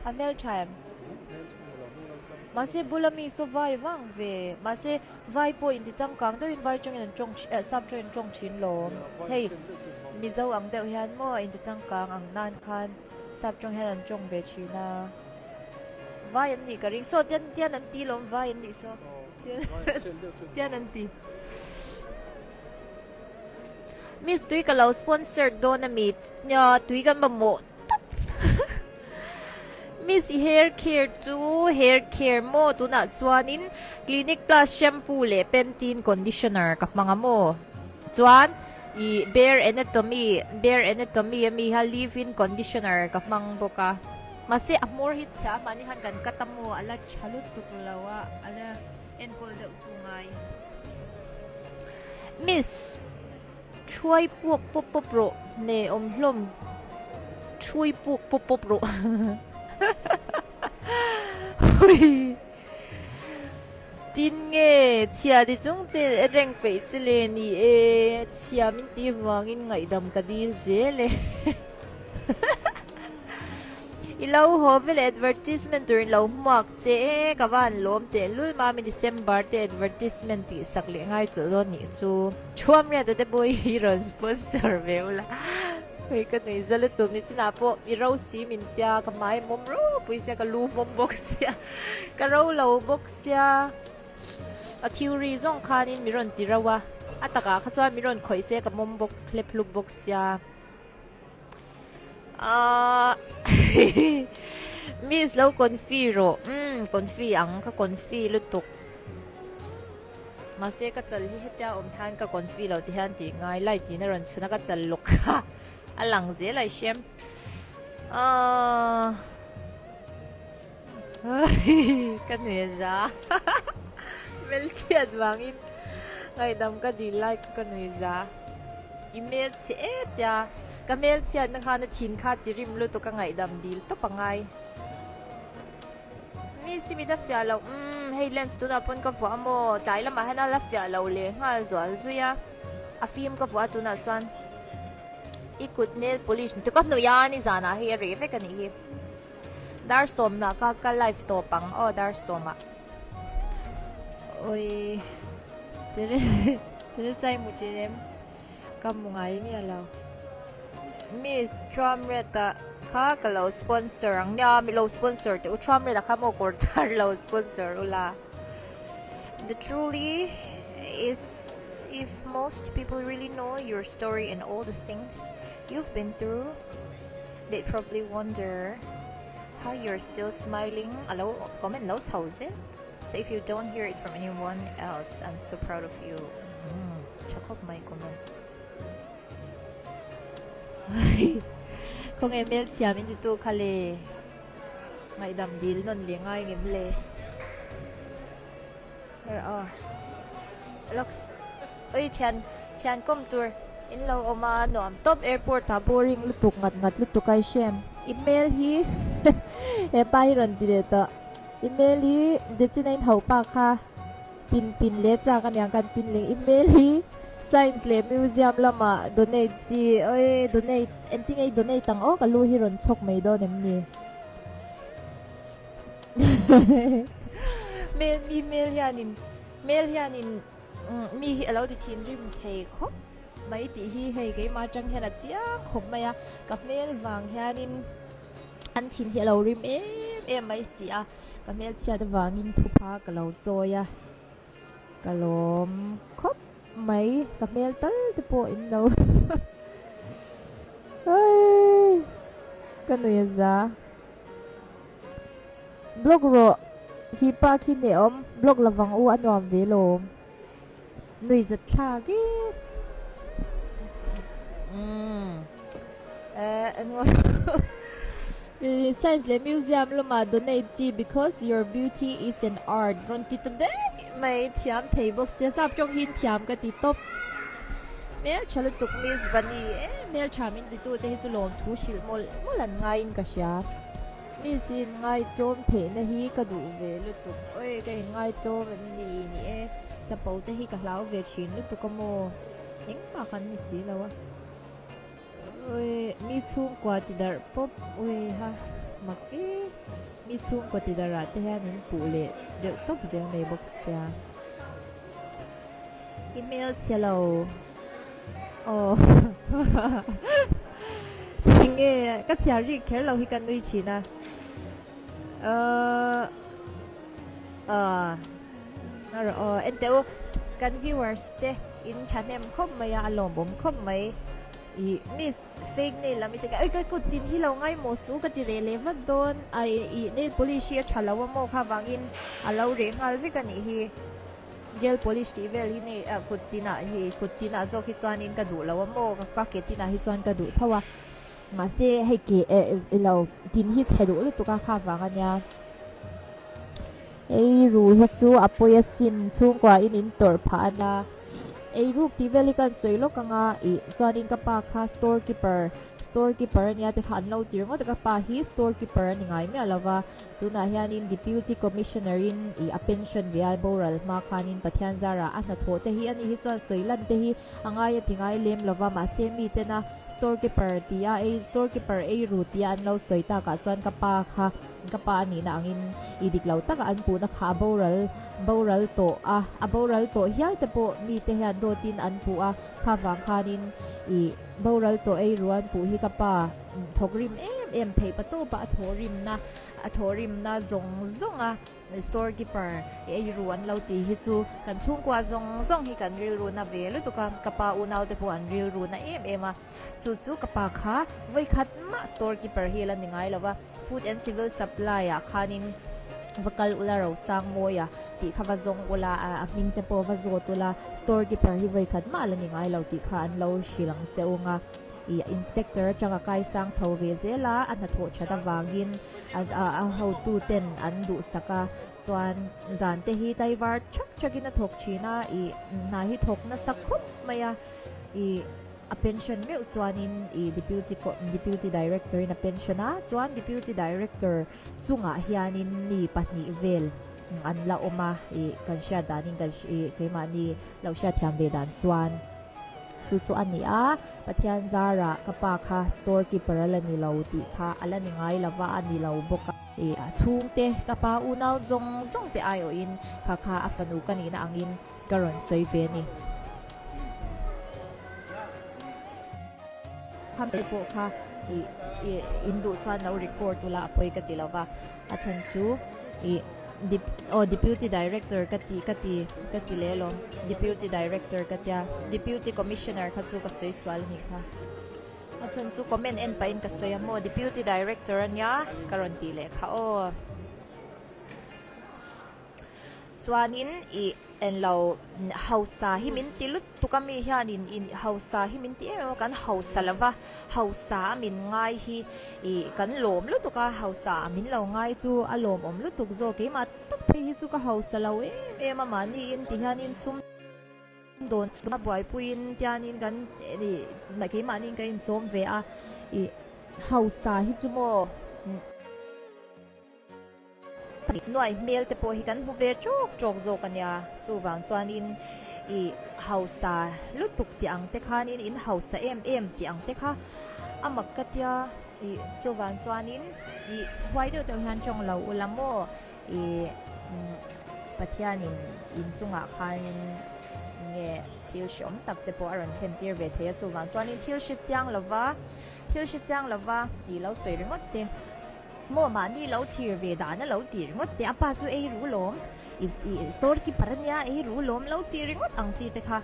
A hmeltha em? Mahse bula mi saw vai vang ve. Mahse vai pawh inti changkang deuhin vai tawngin an tawng eh sap tawngin an tawng thin lawm. Hei Mizo ang deuh hian maw inti changkang ang nan khan sap tawng hian an tawng ve thin a. Vai an nih ka ring. Saw tian tian an ti lawm vai an nih saw. Tian an ti. Miss tui ka lo sponsored dawn a mi nia tui kan mamawh tawp. Miss i hair care chu hair care maw tunah chuanin Clinic Plus shampoo leh Pantene conditioner ka hmang a maw chuan i Bare Anatomy Bare Anatomy a mi kha leave in conditioner ka hmang bawk a mahse a hmawr hi chhia a mahni khan kan cut a maw a la tha lutuk lo a a la enkawl deuh chu ngai. Miss, Thuai puak pawp pawp rawh, ne awm hlawm. Thui puak pawp pawp rawh. Hui. Tin nge, chhia ti chung che reng peih che le ni e, chhia min ti vangin ngaihdam ka dil zel e. I lo haw vel advertisement tur in lo hmuak che e, ka van lawm teh lul mami December te advertisement tih sak leh ngai tawh dawn nih chu. Thuam riat a te pawh hi rawn sponsor ve ula hei ka nui za lutuk ni chinah pawh i ro si min tia ka hmai mawm ropui sia ka lu mawm bawk sia ka ro lo bawk sia a theory zawng khanin mi rawn ti ro a a takah kha chuan mi rawn khawih se ka mawm bawk hlep hlup bawk sia. Ahh Miss lo confi rawh umm confi ang ka confi lutuk mahse ka chal hi hetia awm hian ka confi lo ti hian tih ngai light in a rawn chhun a ka chal lawk kha a lang zel a i hriam ahh ka hne za hmelchhiat vangin ngaihdam ka dil lai kha ka nui za i hmelchhe e tia ka hmelchhiatna khan a thin kha ti rim lutuk a ngaihdam dil tawp a ngai. Mi si mit a fiah loh umm hei lens tunah pawn ka vuah a maw tlai lamah hian a la fiah loh leh nghal zual zui a a fim ka vuah a tunah chuan i kut nail polish ni te ka hnawih a nizanah hei a reh vek a nih hi. Dar sawmna ka ka live tawp ang aw dar sawmah. Oi tere tere sai mu chin em ka mu ngai miah lo. Miss Truamreta kha ka lo sponsor ang nia mi lo sponsor teh u Truamreta kha maw kawr thar lo sponsor ula. The truly is if most people really know your story and all the things you've been through They probably wonder how you're still smiling a lo comment lo chho zel so if you don't hear it from anyone else I'm so proud of you umm tha khawp mai comment khawnge hmel chhia min titu kha le ngaihdam dil nawn leh ngai ngem le her aw looks ui thian thian kawm tur in lo awm a nuam tawp airport ah boring lutuk ngat ngat lutuk a i hrem email hi hepa hi rawn ti leh tawh email hi Decina in hauh pa kha pin pin leh chak aniang kan pin leh email hi science leh museum lamah donate chi oi donate engtin nge i donate ang aw ka lu hi rawn chhawk mai dawn em ni. Mail mi mail hianin mail hianin mi hi alo ti thinrim thei khawp mai tih hi hei keimah atang hian a chiang khawp mai a ka hmel vang hianin an thin hi alo rim em em mai si a ka hmel chhiat avangin thupha ka lo chawi a ka lawm khawp mai ka hmel tal te pawh in lo ka nui a za. Blog rawh hi pa khi neh awm blog lovang u a nuam ve lawm nui zat thlak e umm eh science leh museum lamah donate chi because your beauty is an art rawn ti ta daih mai thiam thei bawk sia sap tawng hian thiam ka ti tawp hmeltha lutuk miss Bunny e hmeltha min ti tu te hi chu lawmthu hrilh mawlh mawlh an ngaiin ka hria. Miss in ngaitlawm theihna hi ka duh ve lutuk. Oi ka in ngaitlawm em ni ni e. Chapo te hi ka hlau ve thin lutuk a maw. Engmah kan ni si lo a. Oi mi chhungkua ti darh pawp ui ha. Mak e, mi chhungkaw ti darah te hian min puh leh deuh tawp zel mai bawk sia. I hmel chhe lo aw Tinge ka chhiar rik kher lo hi ka nui thin a Ahh ahh Ngarawh aw enteh u kan viewers te in thahnem khawp mai a a lawmawm khawp mai Ih miss fake nail lam i ti oi ka kut tin hi lo ngaimawh suh ka ti reh leh vat dawn a ih nail polish hi a tha lo a maw kha vangin a lo reh nghal vek a nih hi. Gel polish tih vel hi nei ah kut tinah hi kut tinah zawk hi chuanin ka duh lo a maw ka ke tinah hi chuan ka duh tho a mahse hei ke eh ilo tin hi chhe duh lutuk a kha vang ania ei ru hi chu a pawi asin chhungkua in in tawrh phah ania ei ruk tih vel hi ka han sawi lawk anga ih chuanin ka pa kha store keeper store keeper ania te kha an lo tir ngawt a ka pa hi store keeper a ni ngai miah lova. Tunah hianin Deputy Commissioner-in ih a pension ve a boral hma khanin Pathian zarah a hnathawh te hi a nih hi chuan sawi lan te hi a ngai a ti ngai lem lova mahse mitena store keeper tia ei store keeper ei ru tia an lo sawi takah chuan ka pa kha ka pa a nihna angin ih dik lo taka an puhna kha a boral boral tawh a a boral tawh hial te pawh mite hian dawtin an puh a kha vang khanin ih boral tawh ei ru an puh hi ka pa Thawk rim em em theih pa tawpa a thawh rimna a thawh rimna zawng zawnga store keeper ei ru an lo tih hi chu kan chhungkua zawng zawng hi kan rilru na ve lutuk a, ka pa unau te pawh an rilru na em em a, chu chu ka pa kha vawikhat mah store keeper hi a la ni ngai lo va, food and civil supply ah khanin va kal ula rosang mawi a tih kha va zawng ula a hming te pawh va zawt ula store keeper hi vawikhat mah a la ni ngai lo tih kha an lo hrilh ang che ung a. Ih inspector atanga kaisang chho ve zel a, a hnathawh that avangin a hotu ten an duhsak a, chuan zan te hi tlaivar thak thakin a thawk thin a, ih hna hi thawk nasa khawp mai a, ih a pension meuh chuanin ih deputy deputy director in a pension a, chuan deputy director chungah hianin mi pahnih vel an la awm a, ih kan hriat danin kan ih keimahni lo hriatthiam ve dan chuan. Chu chu a ni a, Pathian zarah ka pa kha store keeper a la ni lo tih kha a la ni ngai lo va, a ni lo bawk a. I a chhungte, ka pa unau zawng zawng te aiawhin kha kha a fanu ka nihna angin ka rawn sawi ve a ni. Khami pawh kha i in duh chuan lo record ula a pawi ka ti lo va, A chhan chu ih dep aw deputy director ka ti ka ti ka ti leh alawm deputy director ka tia deputy commissioner kha chu ka sawi sual anih kha a chhan chu comment en pahin ka sawi a maw deputy director ania ka rawn tih leh kha aw. Chuanin ih englo hausa hi min ti lutuk a mi hianin in hausa hi min ti em em a kan hausa lova hausa a min ngai hi ih kan lawm lutuk a hausa a min lo ngai chu a lawmawm lutuk zawk keimah tak phei hi chu ka hausa lo em em a mahniin ti hianin sum dawn a buaipuiin tianin kan ih keimahniin ka inchawm ve a ih hausa hi chu maw. Nuai hmel te pawh hi kan hmu ve tawk tawk zawk a nia, chuvang chuanin ih hausa lutuk tih ang te khanin in hausa em em tih ang te kha a mak ka tia ih chuvang chuanin ih huai deuh deuh hian tawng lo ula maw ih Pathianin inchungah khanin nge thil hreawm tak te pawh a rawn thlen tir ve thei a, chuvang chuanin thil hre chiang lova thil hre chiang lova ih lo sawi ringawt te. Maw mahni lo thlir ve dan a lo ti ringawt teh a pa chu ei ru lawm i store keeper a nia ei ru lawm lo ti ringawt ang chi te kha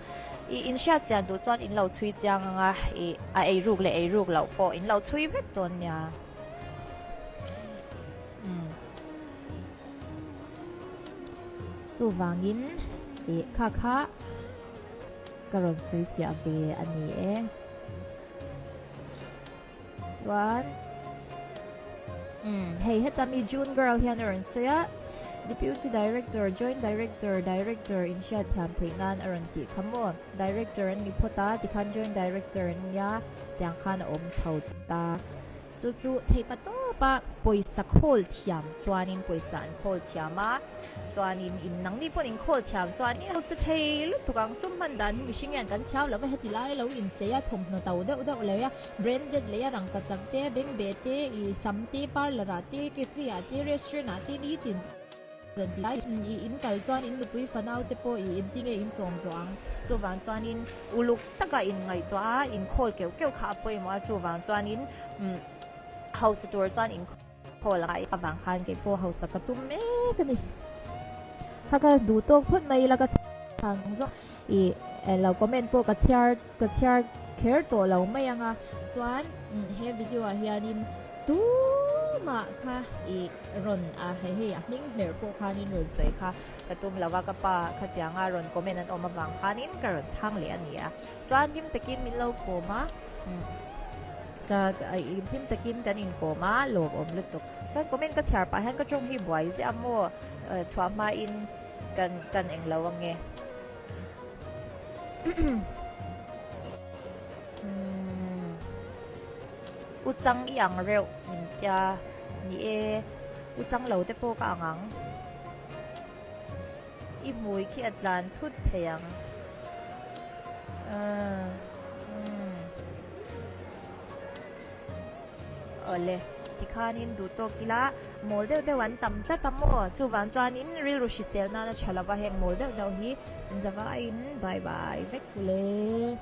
i in hriat chian duh chuan in lo chhui chiang ang a i a ei ruk leh ei ruk loh pawh in lo chhui vek dawn nia umm chuvangin i kha kha ka rawn sawi fiah ve a ni e. Chuan umm hei heta mi June girl hian a rawn sawi a, Deputy Director, Joint Director, Director in hriat thiam theih nan a rawn tih kha maw? Director an ni phawt a, tikhan Joint Director an nia tiang khan a awm chho ta. Chu chu theih pa tawp. khawp a, pawisa khawl thiam chuanin pawisa an khawl thiam a, chuanin in nangni pawhin in khawl thiam chuan i hausa thei lutuk ang, sum hman dan hi mihring hian kan thiam lo va, heti lai lo inchei a, thawmhnaw to deuh deuh leh a, branded leh a rangkachak te, bengbeh te, ih sam te, parlour ah te, cafe ah te, restaurant ah te nitin. Zan ti lai i in kal chuan in nupui fanau te pawh i inti nge in chawm zawh ang. Chuvang chuanin uluk taka in ngaihtuah a, in khawl keuh keuh kha a pawimawh a, chuvang chuanin umm hausa tur chuan in khawl a avang khan kei pawh hausa ka tum mek a ni. Kha ka duh tawk phawt mai ila ka chhan zawng zawng i lo comment pawh ka chhiar ka chhiar kher tawh lo mai ang a, chuan he video ah hianin tumah kha i rawn a hei hei a hming hmerh pawh khanin rawn sawi kha ka tum lo a, ka pa khatianga rawn comment an awm avang khanin ka rawn chhang leh a ni a, chuan hlim takin min lo kawm a ka hlim takin kan inkawm a lawmawm lutuk chuan comment ka chhiar pah hian ka tawng hi buai ziah a maw chhuah hmain kan kan englo ange. U chang i ang reuh min tia ni e, u chang lo te pawh ka ang ang. I hmui khi a tlan thut thei ang. Umm. Awle, tikhanin duh tawk ila mawl deuh deuh an tam tlat a maw? Chuvang chuanin rilru hrisel nana tha lova heng mawl deuh deuh hi zavaiin bye bye vek ule.